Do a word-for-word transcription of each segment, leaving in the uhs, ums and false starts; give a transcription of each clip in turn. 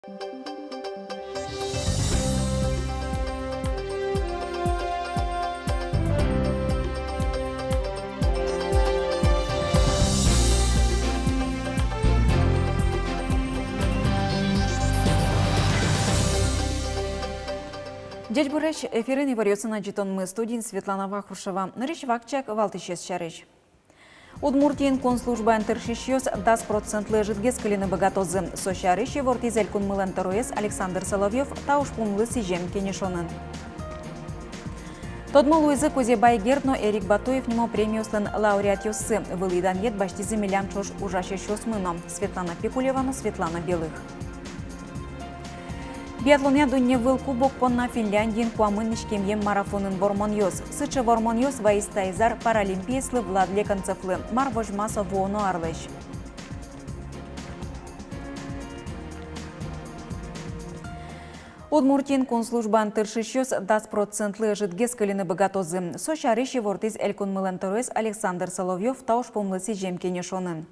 Ӟечбуресь! Эфирын иворъёсын ӝытонмы, студиын Светлана Вахрушева. Нырысь вакчияк валтӥсез сярысь. Удмуртиын кун службаын тыршисьёс дас процентлы ӧжытгес кыльыны быгатозы. Со сярысь ивортӥз Элькунмылэн тӧроез Александр Соловьёв та ужпумлы сӥзем кенешонын. Тодмо луизы Кузебай Герд но Эрик Батуев нимо премиослэн лауреатъёссы. Вылӥ данъет басьтӥзы милям ӵош ужасьёсмы но. Светлана Пикулева но Светлана Белых. Биатлонъя дунневыл кубок понна Финляндиын куамын иськемъем марафонын вормонъёс. Сыӵе вормонъёс вайиз таиз ар паралимпиецлы Влад Леконцевлы. Мар возьма со вуоно арлэсь? Удмуртиын кун службаын тыршисьёс дас процентлы ӧжытгес кыльыны быгатозы. Со сярысь ивортӥз Элькунмылэн тӧроез Александр Соловьёв та ужпумлы сӥзем кенешонын.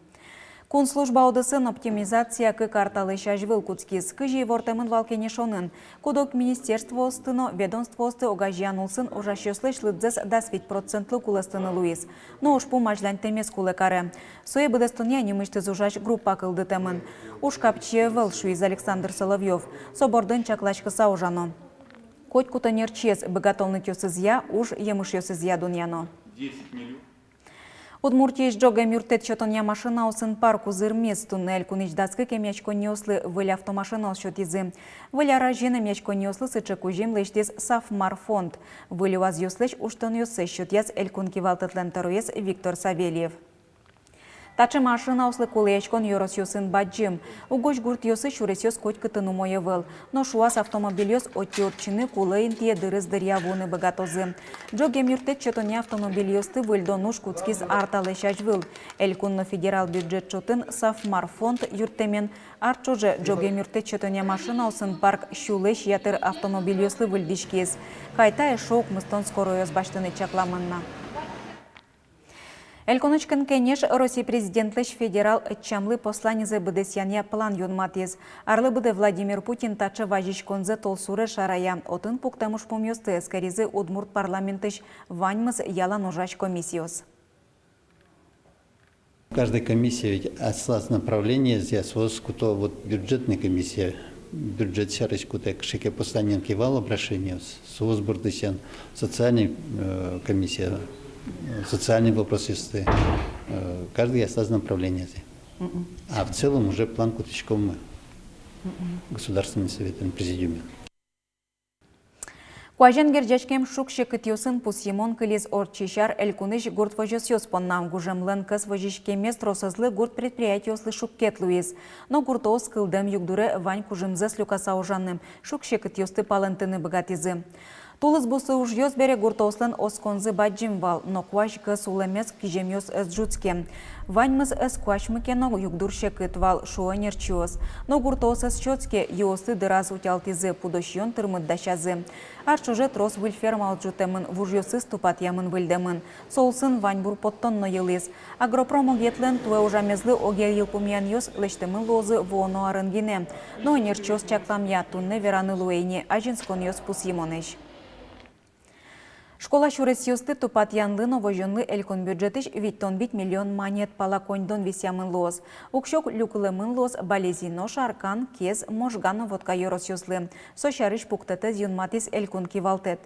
Кун служба удысын оптимизация кык ар талэсь азьвыл кутскиз. Кызьы ивортэмын вал кенешонын, куд-ог министерствоосты но ведомствоосты огазеян улсын ужасьёслэсь лыдзэс дас вить процентлы кулэстыны луиз. Но ужпум азьланьтэмез кулэ каре. Сое быдэстонъя нимысьтыз ужась группа кылдытэмын. Уж капчи ӧвӧл, шуиз Александр Соловьёв. Со бордын чакласькыса ужано. Котькуд ӧнерчиез быгатонлыкъёсызъя, уж емышъёсызъя дунъяно. Удмуртиысь ӝоген юрттэт сётонъя машинаосын парк узырмиз. Туннэ элькунысь дас кык эмъяськонниослы выль автомашинаос сётӥзы. Выль ар азьын эмъяськонниослы сыӵе кузьым лэсьтӥз Сафмар фонд. Выль УАЗъёслэсь уштонъёссэс сётъяз элькун кивалтэтлэн тӧроез Виктор Савельев. Таӵе машинаослы кулэяськон ёросъёсын бадӟым. Угось гуртъёсы сюресъёс котькытын умой ӧвӧл. Нош УАЗ автомобильёс отчы ортчыны, кулэ интые дырыз дыръя вуыны быгатозы. Ӝоген юрттэт сётонъя автомобильёсты выльдон уж кутскиз ар талэсь азьвыл. Элькун но федерал бюджет чотын Сафмар фонд юрттэмен ар ӵоже ӝоген юрттэт сётонъя машинаосын парк сюлэсь ятыр автомобильёслы выльдӥськиз. Кайта эшшо укмыстон скоройёс басьтыны чакламын на. Элькунысь Кун Кенеш Россия Президентлэсь федерал ӧтчамлы посланизэ быдэсъянъя план юнматӥз. Арлы быдэ Владимир Путин таӵе вазиськонзэ толсуре шарая. Отын пуктэм ужпумъёсты эскеризы удмурт парламентысь ваньмыз ялан ужась комиссиос. Каждая комиссия ведь аслаз направлениезъя, соос куто, вот бюджетная комиссия, бюджет сярысь кутэ, кыӵе ке посланиен ке вал обращениос, соос бордысен социальный, э, комиссия, э, социальный вопросъёсты, э, каждый аслаз направлениезъя. Мгм. А в целом уже план кутӥськом мы Мгм. Государственный Советын, президиумен. Куазен герӟаськем шуг-секытъёсын пусйымон кылиз ортчись ар элькунысь гурт возёсъёс понна. Гужемлэн кӧс возиськемез тросэзлы гурт предприятиослы шуккет луиз. Но гуртоос кылдэм югдуре вань кужымзэс люкаса ужаны, шуг-секытъёсты палэнтыны быгатӥзы. Тулыс бусы ужъёс бере гуртоослэн осконзы бадӟым вал, но куазь кӧс улэмез киземъёс ӧз ӝутске. Ваньмыз ӧз куасьмы ке но, югдур секыт вал, шуо ӧнерчиос. Но гуртоос ӧз сётске, юосты дыраз утялтӥзы, пудо сиён тырмыт дасязы. Ар ӵоже трос выль фермаос ӝутэмын, вужъёсыз тупатъямын, выльдэмын. Со улсын ваньбур поттон но йылӥз. Агропромобъетлэн туэ ужамезлы огъя йылпумъянъёс лэсьтэмын луозы вуоно арын гинэ. Но ӧнерчиос чакламъя, туннэ вераны луэ ини азинсконъёс пусйымонысь. Школа сюресъёсты тупатъянлы но возёнлы элькун бюджетысь витьтон вить миллион манет пала коньдон висъямын луоз. Уксё люкылэмын луоз Балезино, Шаркан, Кез, Можга но Вотка ёросъёслы. Со сярысь пуктэтэз юнматӥз элькун кивалтэт.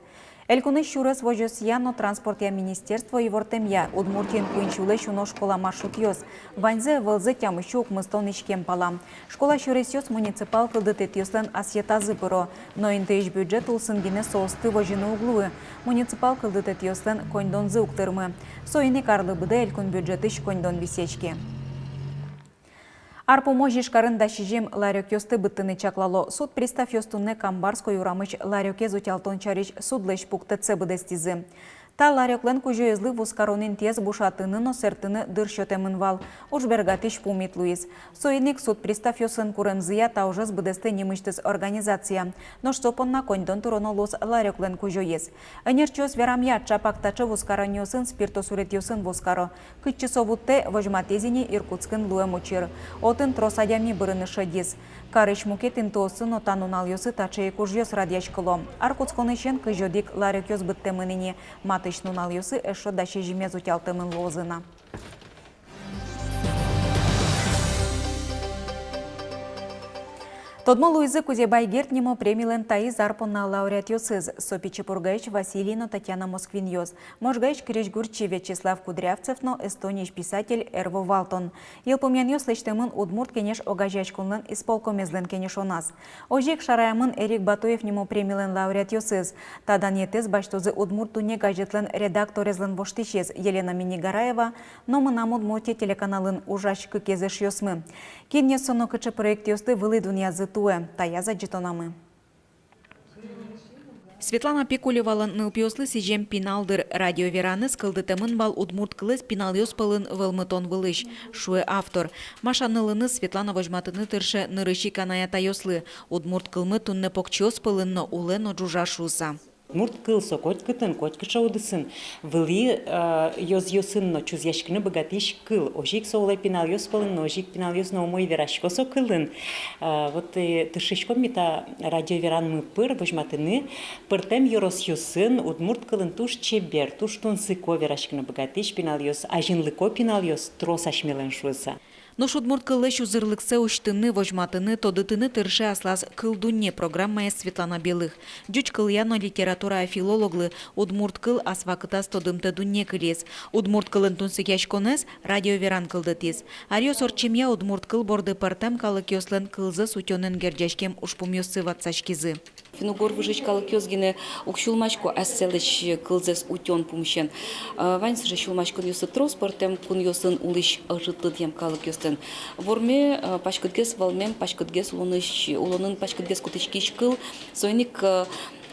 Элькунысь сюрес возёсъя но транспортъя министерство ивортэмъя, Удмуртиын куинь сюлэсь уно школа маршрутъёс. Ваньзэ-вылзэ тямыссю укмыстон иськем пала. Школа сюресъёс муниципал кылдытэтъёслэн асъетазы пыро, но интыысь бюджет улсын гинэ соосты возьыны уг луы. Муниципал кылдытэтъёслэн коньдонзы уг тырмы. Соин ик арлы быдэ элькун бюджетысь коньдон висъяське. Ар пумозь Ижкарын дас сизьым ларёкъёсты быдтыны чаклало. Суд приставъёс туннэ Камбарской урамысь ларёкез утялтон сярысь судлэсь пуктэтсэ быдэстӥзы. Та ларёклэн кузёезлы вузкарон интыез бушатыны но сэртыны дыр сётэмын вал. Уж бергатӥсь пумит луиз. Соин ик суд приставъёсын куремзыя та ужез быдэстэ нимысьтыз организация. Нош со понна коньдон тыроно луоз ларёклэн кузёез. Ӧнерчиос верамъя, чапак таӵе вузкаронъёсын спиртосуретъёсын вузкаро. Кытчы со вуттэ, возьматӥз ини Иркутскын луэм учыр. Отын трос адями бырыны шедиз. Карысь мукет интыосы но та нуналъёсы таӵе ик ужъёс радъяськыло. Ар кутсконысен кызь одӥг ларёкъёс быдтэмын ини, матысь нуналъёсы эшшо дас сизьымез утялтэмын луозы на. Тодмо луизы Кузебай Герд нимо премилэн таиз ар понна лауреатъёсыз. Со Пичи Пургаысь Василий но Татьяна Москвинъёс, Можгаысь крезьгурчи Вячеслав Кудрявцев но Эстониысь писатель Эрво Валтон. Йылпумъянъёс лэсьтэмын Удмурт Кенеш огазеяськонлэн исполкомезлэн кенешоназ. Озьы ик шараямын Эрик Батуев нимо премилэн лауреатъёсыз. Та данъетэз басьтозы «Удмурт дунне» газетлэн редакторезлэн воштӥсез Елена Миннигараева но «Мынам Удмуртие» телеканалын ужась кыкез эшъёсмы. Кинъёс со но кыӵе проектъёсты вылӥ дунъязы туэ, таяз адӟытонамы. Светлана Пикулевалэн нылпиослы сӥзем пинал дыр. Радио веранэз кылдытэмын вал удмурт кылэз пиналъёс пӧлын вӧлмытон вылысь, шуэ автор. Маша нылыныз Светлана возьматыны тырше нырысь ик анай-атайёслы: удмурт кылмы туннэ покчиос пӧлын но улэ но ӝужа шуыса. Удмурт кыл со котькытын, котькыӵе удысын, вылӥ, э, ёзъёсын но чузъяськыны быгатӥсь кыл. Озьы ик со улэ пиналъёс пӧлын но, озьы ик пиналъёс но умой верасько со кылын. Э, вот, э, тыршиськом ми та радио веранмы пыр возьматыны пӧртэм ёросъёсын удмурт кылын туж чебер, туж тунсыко вераськыны быгатӥсь пиналъёс, азинлыко пиналъёс трос асьмелэн шуыса. Нош удмурт кыллэсь узырлыксэ усьтыны, возьматыны, тодытыны тырше аслаз «Кыл дунне» программаез Светлана Белых. Ӟуч кылъя но литературая филологлы удмурт кыл ас вакытаз тодымтэ дунне кылиз. Удмурт кылын тунсыкъяськонэз радио веран кылдытӥз. Аръёс ортчемъя удмурт кыл борды пӧртэм калыкъёслэн кылзэс утёнэн герӟаськем ужпумъёссы ватсаськизы. Финн-угор выжыысь калыкъёс гинэ уг сюлмасько асьсэлэсь кылзэс утён пумысен. Э, вань сыӵе сюлмаськонъёссы трос пӧртэм кунъёсын улӥсь ӧжыт лыдъем калыкъёслэн. Ворме, э, паськытгес вӧлмем, паськытгес улонысь, улонын паськытгес кутӥськись кыл, соин ик, э,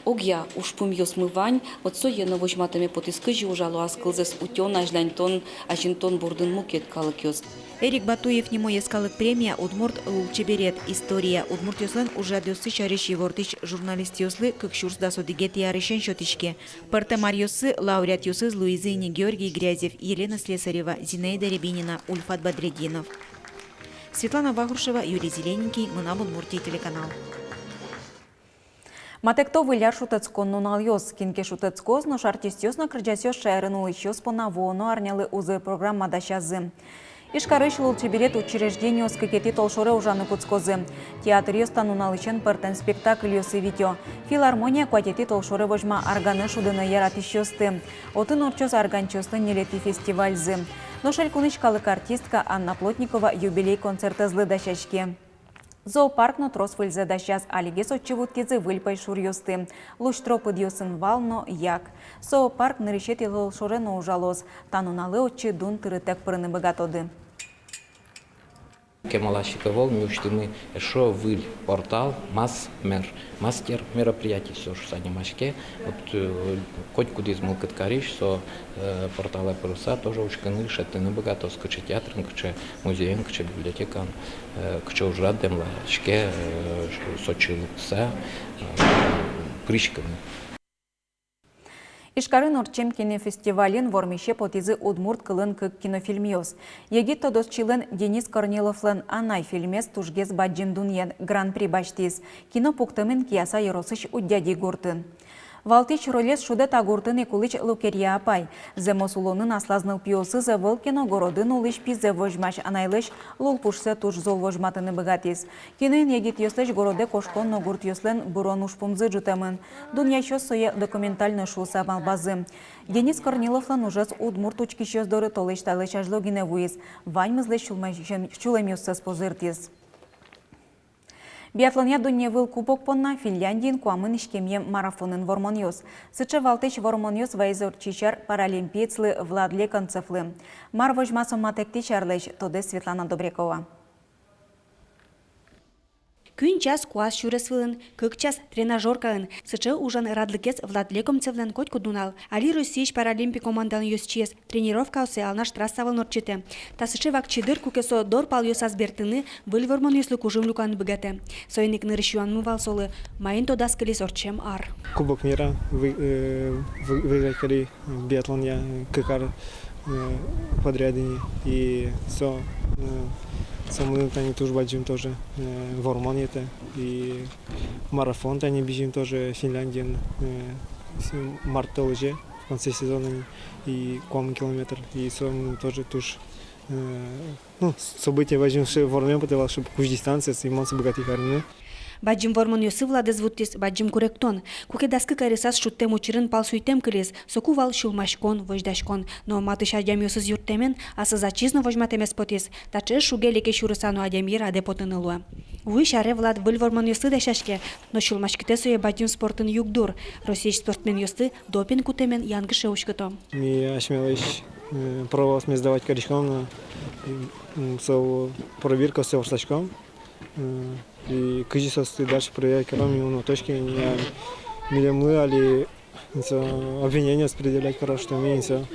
огъя ужпумъёсмы вань, вот сое но возьматэме потӥз, кызьы ужало ас кылзэс утён, азьланьтон, азинтон бордын мукет калыкъёс. Эрик Батуев нимо йӧскалык премия удмурт лулчеберет, история, удмуртъёслэн ужрадъёссы сярысь ивортӥсь журналистъёслы кык сюрс дас одӥгетӥ арысен сётӥське. Пӧртэм аръёсы лауреатъёсыз луизы ини Георгий Грязев, Елена Слесарева, Зинаида Рябинина, Ульфат Бадретдинов. Светлана Вахрушева, Юрий Зелененький, «Мынам Удмуртие» телеканал. Матэкто Выль ар шутэтскон нуналъёс. Кин ке шутэтскоз, нош артистъёс но кырӟасъёс шаерын улӥсьёс понна вуоно арнялы узыр программа дасязы. Ижкарысь лулчеберет учреждениос кыкетӥ толшоре ужаны кутскозы. Театръёс та нуналысен пӧртэм спектакльёссы витё. Филармония куатетӥ толшоре возьма арганэ шудыны яратӥсьёсты. Отын ортчоз арганчиослэн ньылетӥ фестивальзы. Нош элькунысь калык артистка Анна Плотникова юбилей концертэзлы дасяське. Зоопарк но трос выльзэ дасяз, алигес отчы вуттӥзы выль пӧйшуръёсты. Лусьтро пыдъёсын вал но як. Зоопарк нырысетӥ толшоре но ужалоз. Та нуналэ отчы дун тырытэк пырыны быгатоды. Кемалась ик ӧвӧл ни усьтыны эшшо выль портал «Масмер», мастер мероприятий со шуыса нимаське. Вот, э, котькудӥз мылкыд карись со, э, порталэ пырыса, тоже учкыны, шедьтыны быгатоз, кыӵе театрын, кыӵе музейын, кыӵе библиотекаын, э, кыӵе ужрад дэмлаське, э, ш-, сочы лыктыса, э, пыриськыны. Ижкарын ортчем кинофестивальын вормисе потӥзы удмурт кылын кык кинофильмъёс. Егит тодосчилэн Денис Корниловлэн «Анай» фильмез тужгес бадӟым дунъет, гран-при басьтӥз. Кино пуктэмын Кияса ёросысь Удьяди гуртын. Валтӥсь ролез шудэ та гуртын ик улӥсь Лукерья апай. Зэмос улонын аслаз нылпиосыз ӧвӧл ке но, городын улӥсь пизэ возьмась анайлэсь лулпушсэ туж зол возьматыны быгатӥз. Киноын егитъёслэсь городэ кошкон но гуртъёслэн бырон ужпумзы ӝутэмын. Дунъясьёс сое документальной шуыса малпазы. Денис Корниловлэн ужез удмурт учкисьёс доры толэзь талэсь азьло гинэ вуиз. Ваньмызлэсь сюлмаськем-, сюлэмъёссэс пузыртӥз. Биатлонъя дунневыл кубок понна Финляндиын куамын иськемъем марафонын вормонъёс. Сыӵе валтӥсь вормонъёс вайизы ортчись ар паралимпиецлы Влад Лекомцевлы. Мар возьма со матэктӥсь арлэсь, тодэ Светлана Добрякова. Куинь час куас сюрес вылын, кык час тренажёркаын. Сыӵе ужан радлыкез Влад Лекомцевлэн котькуд нунал. Али Россиысь паралимпик командаын ёзчиез тренировкаоссэ Алнаш трасса вылын ортчытэ. Та сыӵе вакчи дыр, куке со дор палъёсаз бертыны, выль вормонъёслы кужым люканы быгатэ. Соин ик нырысь юанмы вал солы, маин тодаз кылиз ортчем ар. Кубок мира вы-, э, вы-, выиграть кари биатлонъя кык ар, э, подряд ини. И со, э, Со мыным тани туж бадӟым тоже, э, вормон йӧтэ. И марафон тани бызим тоже Финляндиын, э, с-, март толэзе, в конце сезона ни, и куамын километр. И со мыным тоже туж, э, ну, с-, событие бадӟым, ше-, вормем потэ вал, чтобы кузь дистанция, и мон сое быгатӥ карыны. Бадӟым вормонъёсы Владез вуттӥз бадӟым куректон. Куке дас кык аресаз шудтэм учырын пал суйтэм кылиз, соку вал сюлмаськон, возьдаськон. Но матысь адямиосыз юрттэмен, аслыз ачиз но возьматэмез потӥз. Таӵе шуге-леке сюрыса но адями радэ потыны луэ. Вуись аре Влад выль вормонъёслы дасяське, но сюлмаськытэ сое бадӟым спортын югдур. Россиысь спортсменъёсты допинг кутэмен янгыше уськыто. Ми асьмелэсь, э, пробаосмес сдавать кариськом но, м, со пробиркаоссэ ворсаськом. Э, и кызьы соосты дальше проверять каром, ми уно точки, я, милемлы али, м, со обвинениос предъявлять каро, что ми, м, со,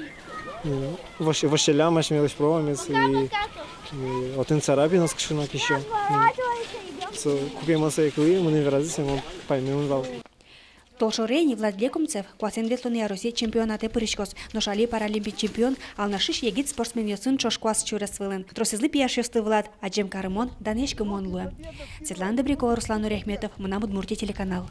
э, вош-, вошеллям асьмелэсь пробамес, и, и отын царапинаос кыӵе ке но ещё. М, со, куке мон сое кылӥ, мыным веразы, сое мон паймемын вал. Толшоре ини Влад Лекомцев куасэн ветлонъя Россия чемпионатэ пыриськоз, нош али паралимпи чемпион Алнашысь егит спортсменъёсын ӵош куас сюрес вылын. Тросэзлы пияшъёсты Влад адӟем карымон, данъяськымон луэ. Светлана Добрякова, Руслан Нуриахметов, «Мынам Удмуртие» телеканал.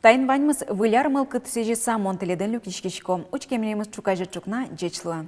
Таин ваньмыз. Выль ар мылкыд сӥзьыса мон тӥледын люкиськисько. Учке милемыз ӵуказе ӵукна. Ӟеч луэ.